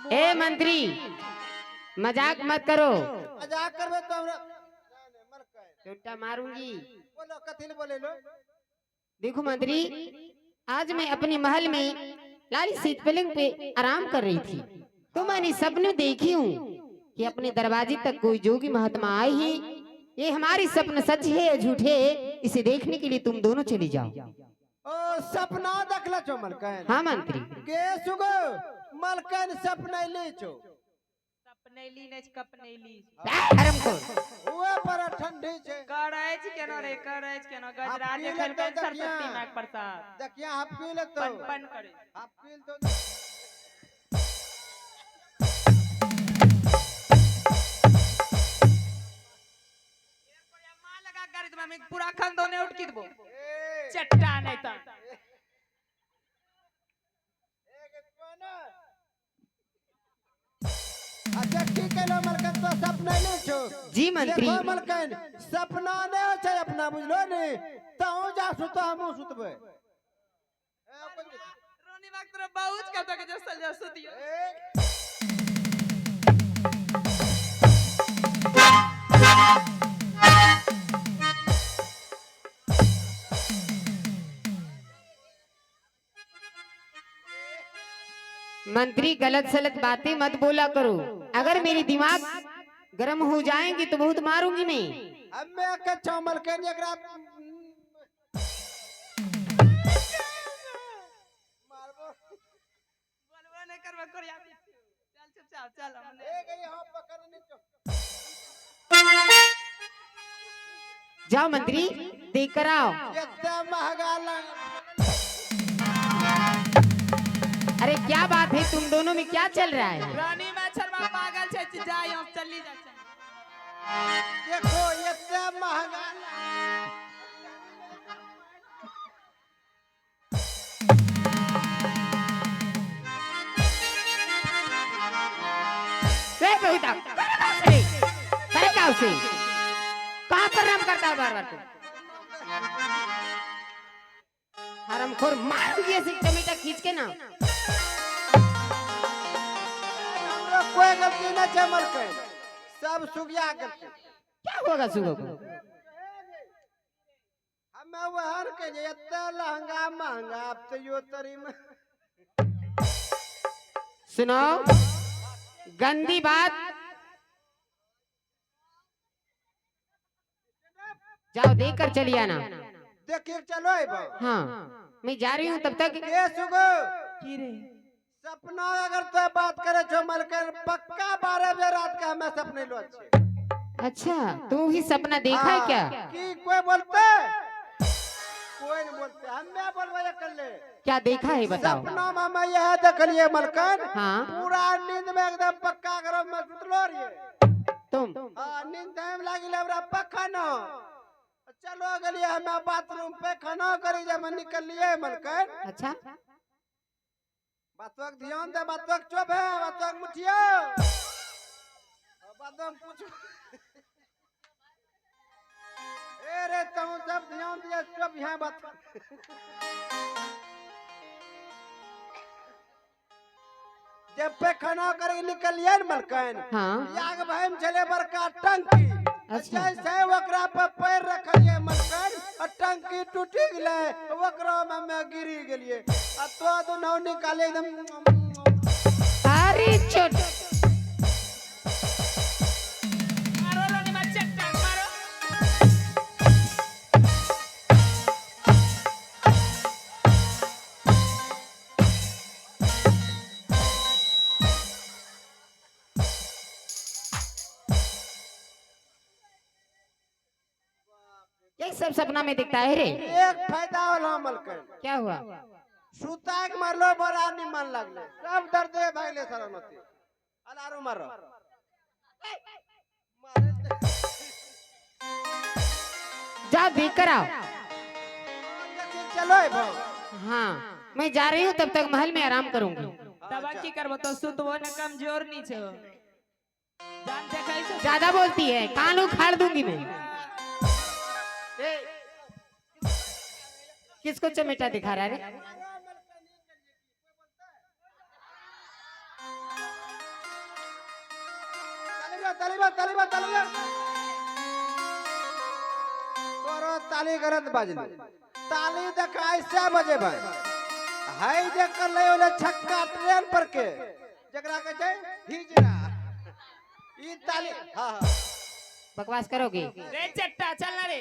ए मंत्री, मजाक मत करो। मजाक करबे तो हमरा नहीं, मलकाइन। चोटा मारूंगी। बोलो कथी ले बोले लो। देखो मंत्री, आज मैं अपने महल में लाली सीट पलंग पे आराम कर रही थी तो मैंने सपने देखी हूँ कि अपने दरवाजे तक कोई जोगी महात्मा आए ही। ये हमारी सपन सच है या झूठे, इसे देखने के लिए तुम दोनों चली जाओ। ओ सपना देखले छो मलकाइन? हाँ मंत्री। गे सुगो मलकाइन सपना ले छो। सपनैली नहि छै, कपनैली। हरामखोर। हुए पर ठंडी छे। करै छी केना रे, करै छी केना? गजराज पी खेलकै लेतौ सरस्वती देखिया। माय के प्रसाद। देखिया हपकी लेतो। पन पन करे। हपकी लेतो। माँ लगा कर देबा, हम पूरा खानदाने उठकी देबो। ए चट्टा नहीं त। अच्छा की कहलो मलकाइन, तो सपना ले छो? जी मंत्री। देखो मलकाइन, सपना नहीं हो छै अपना, बुझलो ने? तहु जा सुतो, हमहूँ सुतबै। रोनी बाग तोरा बहुत कहतो के जसल जा सुतियो। ए, मंत्री गलत सलत बातें मत बोला करो, अगर मेरी दिमाग गर्म हो जाएंगी तो बहुत मारूंगी मैं। हमे के छौ मलकाइन, एकरा मारबो। बोलबो नहीं करबो कोरिया। चल चुपचाप चल हम ए गई हम पकड़ नहीं छो। जाओ मंत्री, देख कर आओ। एते महंगा लग। अरे क्या बात है, तुम दोनों में क्या चल रहा है? रानी माँ छरमा पागल छै, जाय हम चली जा छै। देखो एते महंगा। वे बहुता, अरे क्या उसे कहाँ प्रणाम करता है बार बार तू? हरामखोर, मारूंगी ऐसे टमेटा खींच के ना। हमरो कोई गलती नहीं छै मलकाइन, सब सुगिया गलती। क्या होगा सुबह को? हमे वहन के जे एते लहंगा महंगा, अब तो यो तरी में। सुनो गंदी बात, जाओ देख कर चली आना। देखिए चलो अइबो। हाँ मैं जा रही हूँ तब तक। के सुगो, की रे? सपना अगर तो बात करे छो मलकाइन, पक्का 12 बजे रात के हमें सपने लो छे। अच्छा तू ही सपना देखा है क्या? हाँ, की कोई बोलते? कोई नहीं बोलते, हमें बोलबे कर ले। क्या देखा है बताओ। सपना में हमें यह देखलिए मलकाइन। हाँ। पूरा नींद में एकदम पक्का घर में सुतलो रहिए। तुम? हाँ, नींद में लागिल हमरा पक्का न। चलो गेलिए हमें बाथरूम पे खाना करी, जब हम निकलिए मलकाइन। अच्छा। बातों ध्यान दे, बातों चुप है, बातों मुठियो, बातों पूछ। ए रे तुम सब ध्यान दिया, चुप यहाँ बात। जब पे खाना करे निकलिए न मलकाइन। हाँ। याग भाई में चले बड़का टंकी। अच्छा। जैसे ओकरा पर पैर रखलिए मलकाइन और टंकी टूटी गेलै, ओकरा में हमे गिरी गेलिए आ तो दुनू निकाले एकदम। अरे चोट। मारो रानी माँ चट्टा मारो। ये सब सपना में दिखता है रे। एक फायदा होला मलकाइन। क्या हुआ? सुता के मारलो बड़ा निमन लगले, सब दर्द भागले सारा नती अलारू मारो मारे। जाओ देख कर आओ। देखी चलो अइबो। हाँ मैं जा रही हूँ, तब तक महल में आराम करूंगी। तब की करबो तो सुतबो न, कमजोर नहीं छो, जान देखै छो। ज्यादा बोलती है कान उखाड़ दूंगी मैं। किसको चमेटा दिखा रहा है रे? ताली बा ताली बा ताली बा। तोरो ताली गलत बाजली। ताली देख ऐसे बजे भाई है जे कर ले ओले छक्का ट्रेन पर के जकरा के छै हिजरा ई ताली। हां हां बकवास करोगे? रे चट्टा चल ना रे।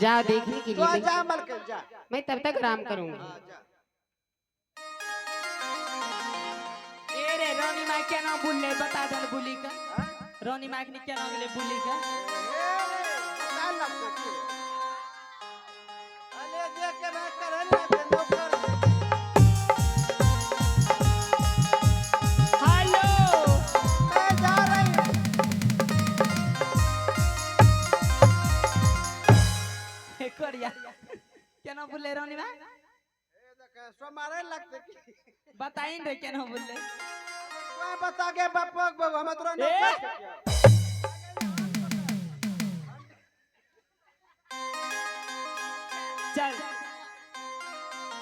जाओ देखने के तो लिए। जा मलके जा, मैं तब तक आराम करूंगी। हां जा। ए रे रोनी माई के नाम बोलले बता दन बुली का। रोनी माई के क्या नाम ले बुली का? ए रे बता लगते की अले देख के मैं करन लगे नौकर। हेलो मैं जा रही हूं। करिया क्या नाम बोलले रोनी माई? ए देख सो मारे लगते की बताइन रे क्या नाम बोलले? मैं बता के बापक बाबू हम तोरा ए! नौकर। चल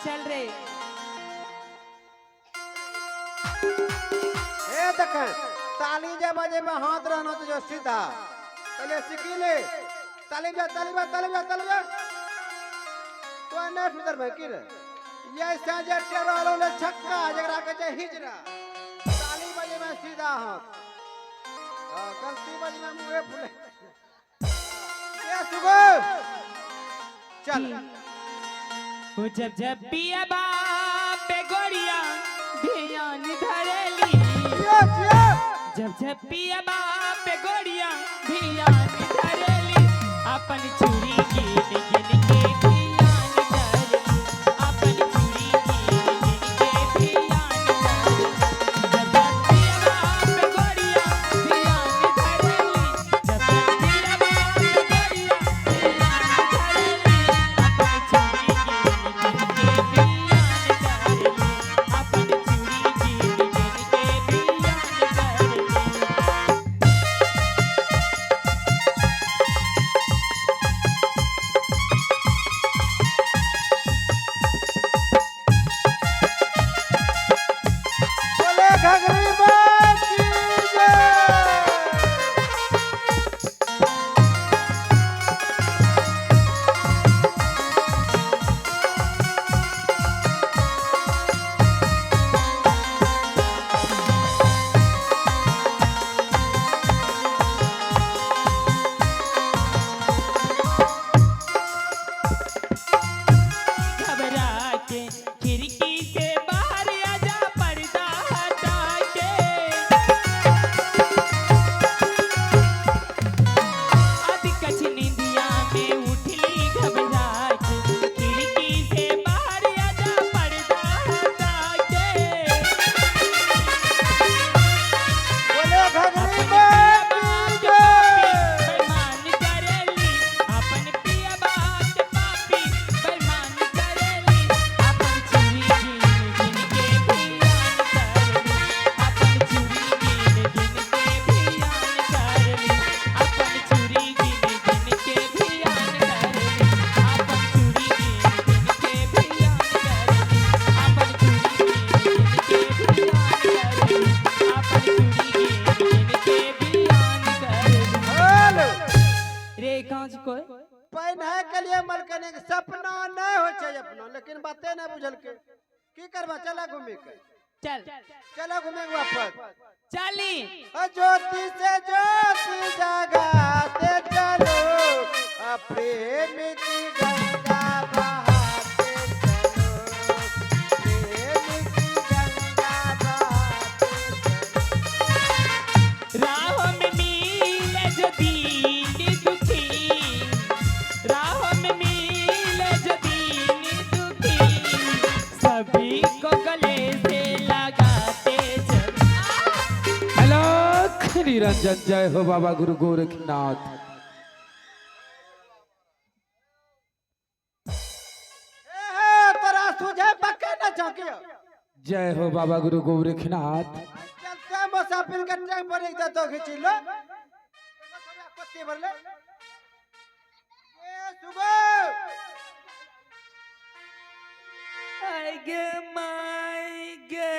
चल रे। ए देख ताली जे बजे में हाथ रहना तो जो सीधा पहले सीखी ले। ताली बजा ताली बजा ताली बजा ताली बजा। तो नहीं सुधर भाई की रे ये साजे टेरो वालो छक्का जकरा के छै हिजरा। ताली बजे में सीधा हाथ। हां गलती बजे में मुंह फूले। ए सुगो चल। वो जब जब पिया बाप पे गोरिया ध्यान धरेली। जियो जियो। जब जब पिया बाप पे गोरिया ध्यान धरेली अपन चूड़ी गिन गिन के ध्यान धरेली। अपन चूड़ी गिन गिन के ध्यान धरेली। जब जब पिया बाप पे गोरिया ध्यान धरेली। जब जब पिया बाप पे गोरिया ध्यान धरेली अपन चूड़ी गिन गिन के ध्यान धरेली। अपन चूड़ी गिन गिन के ध्यान धरेली। बोले घघरी की जय। घबरा के खिड़की से बाहर आजा पर्दा हटा के। अब कछ निंदिया में उठली घबरा के खिड़की से बाहर आजा पर्दा हटा के। बोले घघरी अपन पिया की बाप जय। बेईमान करेली। अपन पिया बाप पापी बेईमान करेली। अपन चूड़ी गिन गिन के भियान करेली। अपन चूड़ी गिन गिन के भियान करेली। अपन चूड़ी गिन गिन के भियान करेली। अपन चूड़ी गिन गिन के भियान करेली। अपन चूड़ी गिन गिन के भियान करेली। अपन चूड़ी गिन गिन के भियान करेली। हेलो रे कांच कोई पहिने के लिए मलकनी के सपना नहीं हो छै अपना, लेकिन बाते नहीं बुझल के की करबा। चला घूमे के चल चला घूमे के वापस चली। ज्योति से ज्योति जगाते चलो प्रेम की गंगा बहाते चलो। प्रेम की गंगा बहाते चलो। राह में मिले जो दीन दुखी। राह में मिले जो दीन दुखी सभी को गले से लगाते चलो। हेलो निरंजन जय हो बाबा गुरु गोरखनाथ। ए हे, तोरा सुझे बके न झांकियो। जय हो बाबा गुरु गोरखनाथ। चलते मुसाफिर के ट्रक पर एक तो खींची लो कुत्ती भर ले। ए सुबह आई गे माई गे।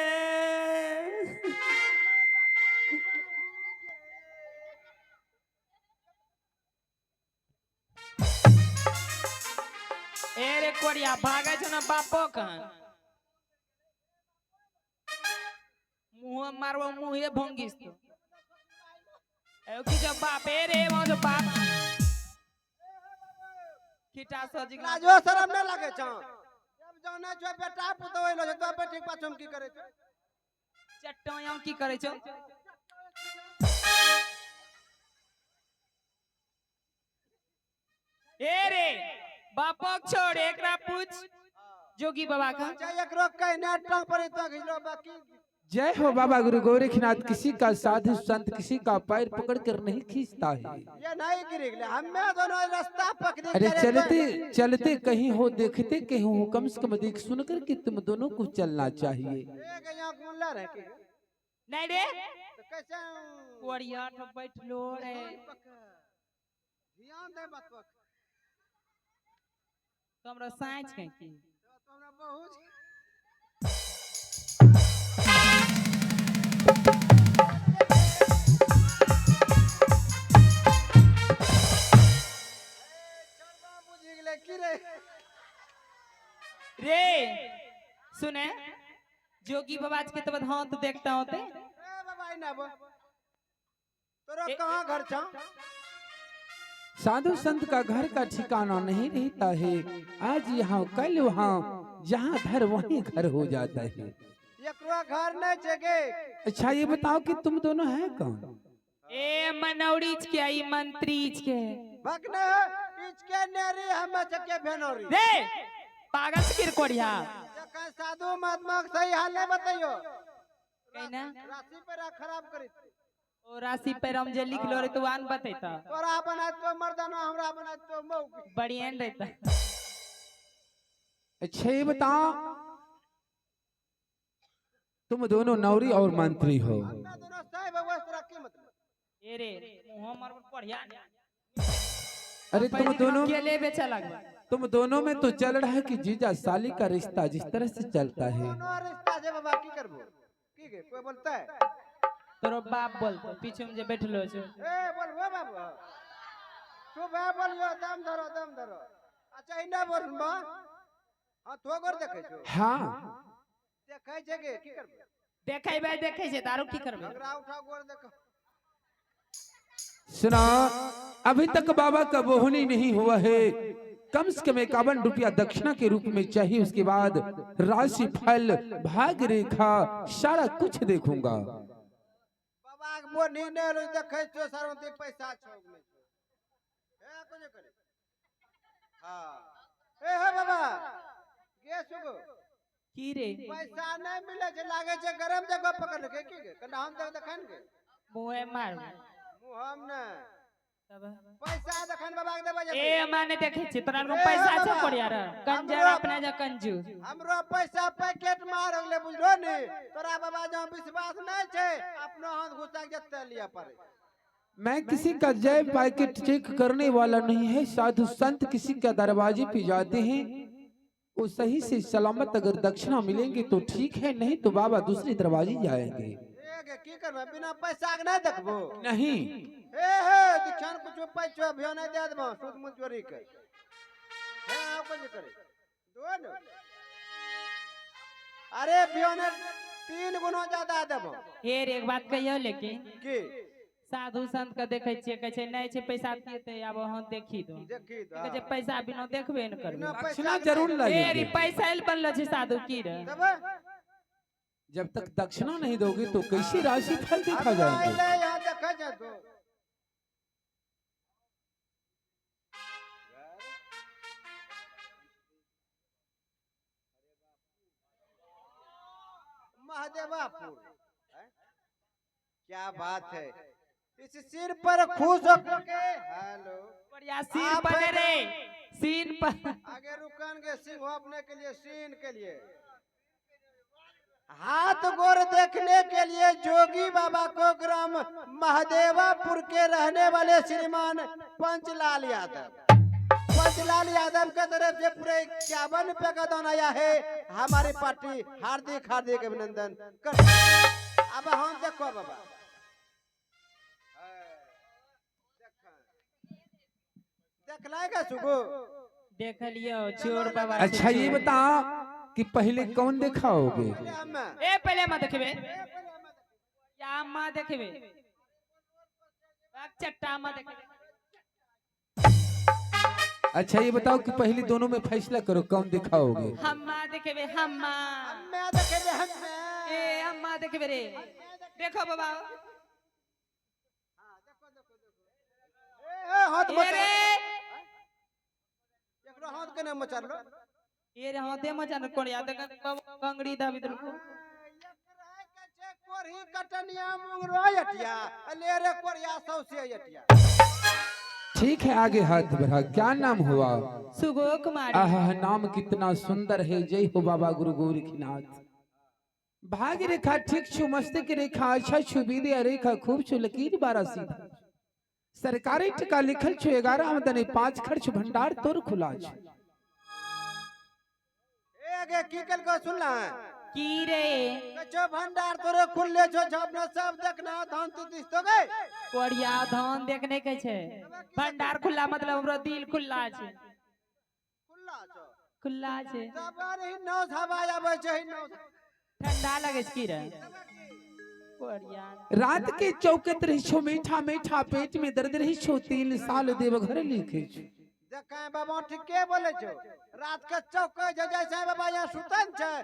ए रे कोरिया भागै छौ ना बापो कन मुँह मारबो मुँहे भोंगिस तो ए की जो बाप ए रे वहाँ जो बाप खिटा सजी लाजो शरम नहीं लागे छौ जब जाने छौ बेटा पुतोह एलो छै तो बेटी के पाछू में की करे छौ चट्टो की करै छौ ए रे बापक छोड़ एकरा पूछ जोगी बाबा का अच्छा एकरो कहने टांग पर तो घिजलो बाकी जय हो बाबा गुरु गोरखनाथ। किसी का साधु संत किसी का पैर पकड़ कर नहीं खींचता है। ये नहीं गिर गेले हम्मे दोनों रास्ता पकड़ी अरे चलते चलते कहीं हो, देखते कहीं हो, कम से कम देख सुन कर के तुम दोनों को चलना चाहिए। एक यहाँ मुल्ला रहे की नहीं रे तो कैसे कोरिया ठो बैठलो रे ध्यान दे बात पर तो हमरा साँच के की तो हमरा बहुत बुझि गेलै की रे रे सुने जोगी बाबा के तब हाथ देखता होते ए बाबा ना बो तोरा कहाँ घर छौ साधु संत का घर का ठिकाना नहीं रहता है। आज यहाँ कल वहाँ, जहाँ घर वहीं घर हो जाता है। एकरो घर नहीं छे गे अच्छा ये बताओ कि तुम दोनों हैं कौन? ए मनौड़ी के आई मंत्री के भगने इसके नेरी हम छके भेनोरी रे पागल से गिर कोरिया जखन साधु महात्मा के सही हाल नहीं बताइयो कहना राशि पर खराब करी ओ राशि पर हम जे लिखलो रे तू आन बतैता तोरा बनात तो मर्दाना हमरा बनात तो मौगी बढ़िया रहता। अच्छा ये बताओ तुम दोनों नौरी और मंत्री हो। हम्मे दोनों साहिब भगवान तोरा की मतलब ए रे मुंह मार पढ़िया अरे तुम दोनों केले बेचा लगबा तुम दोनों में तो चल रहा है कि जीजा साली का रिश्ता जिस तरह से चलता है। दोनों रिश्ता जे बाबा की करबो की गे कोई बोलता है तोरो बाप बोलतो पीछे में जे बैठलो छो ए बोलबो बाबा सुबह बोलबो दम धरो दम धरो। अच्छा इना बोलबो हां तो गोर देखै छो हाँ देखै छे गे की करबो देखै बे देखै छै तारो की करबे घगरा उठा गोर देखो सुना अभी तक बाबा का बोहनी नहीं हुआ है। कम से कम 51 रुपया दक्षिणा के रूप में चाहिए। उसके बाद राशि फल भाग्य रेखा सारा कुछ देखूंगा। बाबा के बोनी नहीं होलो देखै छो सरवती पैसा छो नहि छो ए कोने करे हां ए हे बाबा गे सुगो की रे पैसा नहीं मिले छै लागे छै गरम जगह पकड़ के की गे कना हम देख देखन गे मुंहे मार मुंह हम ने तब पैसा देखन बाबा के देबै ए माने देखै छी तोरा को पैसा छौ कोरिया रे कंजर अपना जा कंजूस हमरो पैसा पैकेट मार होले बुझलो ने तोरा बाबा जो विश्वास नहीं छै अपनो हाथ घुसा के जते लिया पड़े। मैं किसी का जय पैकेट चेक करने वाला नहीं है। साधु संत किसी का दरवाजे पे जाते हैं वो सही से सलामत अगर दक्षिणा मिलेंगे तो ठीक है, नहीं तो बाबा दूसरे दरवाजे जाएंगे। ए गे की करबै बिना पैसा के नहीं देखबो नहीं ए हे दीक्षान कुछ पैसा भ्यो नहीं दे देबो सूद मुद चोरी के हे आओ कुछ करे दो ने अरे भ्यो ने 3 गुना ज्यादा देबो। ए रे एक बात कहियो लेकिन की साधु संत के देखै छियै कहै छै नहीं छै पैसा दिए आब हम देखी दो देखी दो कहै छै पैसा बिना देखबे न करबे। बिना दक्षिणा पैसा के जरूर ए रे लगेगी। पैसा ल बनलो छै साधु की रे देबै जब तक दक्षिणा नहीं दोगे तो कैसी राशि फल देखा हमरो जाएंगे। अइले यहाँ देखै छै तो महादेवापुर क्या बात है इस सिर पर खुश होकर के हेलो बढ़िया सिर पर रे सीन पर आगे रुकन के सिंह अपने के लिए सीन के लिए हाथ गोर देखने के लिए जोगी बाबा को ग्राम महादेवापुर के रहने वाले श्रीमान पंचलाल यादव पंचलाल यादव के तरफ से पूरे 51 रुपये का दान आया है। हमारी पार्टी हार्दिक हार्दिक अभिनंदन कर। अब हम देखो बाबा देखलाएगा सुगो देख लियो चोर बाबा। अच्छा ये बता कि पहले कौन दिखाओगे? पहले हम्मे। ए पहले अम्मा देखबे या अम्मा देखबे? चट्टा अम्मा देखबे। अच्छा ये बताओ कि पहले दोनों में फैसला करो, कौन दिखाओगे? हम्मा देखबे हम्मा। हम्मे देखेबे हम्मे। ए अम्मा देखबे रे, देखो बाबा। ए हाथ ए मत रे। एकरो हाथ केने मचरलो? ए रे हाथे मचान कोड़िया देख कंगड़ी दाबी देलको। कोरही कटनिया मुंगरो यटिया अले रे कोरिया सौसे यटिया। ठीक है, आगे हाथ बढ़ा। क्या नाम हुआ? सुगो कुमारी। आह, नाम कितना सुंदर है। जय हो बाबा गुरु गोरखनाथ। भाग्य रेखा ठीक छु, मस्तिष्क रेखा अच्छा छु, विद्या रेखा खूब छु, लकीर बारह सीधा, सरकारी टका लिखल छु, 11 आमदनी 5 खर्च, भंडार तोर खुला छु। ए आगे की कल को सुनला है? की रे? कछो भंडार तोरे खुलले छो, अपना सब देखना धान तू this तो गए। कोड़िया धान देखने के छे, भंडार खुला मतलब हमरो दिल खुला छे। खुल्ला छो। खुला छे। सब अरे ही नौ हवा आबै छै, ही नौ। ठंडा लगे छै की रे कोड़िया? रात के चौकत रही छो, मीठा मीठा पेट में दर्द रही छो, 3 साल देवघर लिखे छो। देखे बाबा, ठीके बोले छो, रात के चौके जे जैसे बाबा यहाँ सुतन छै।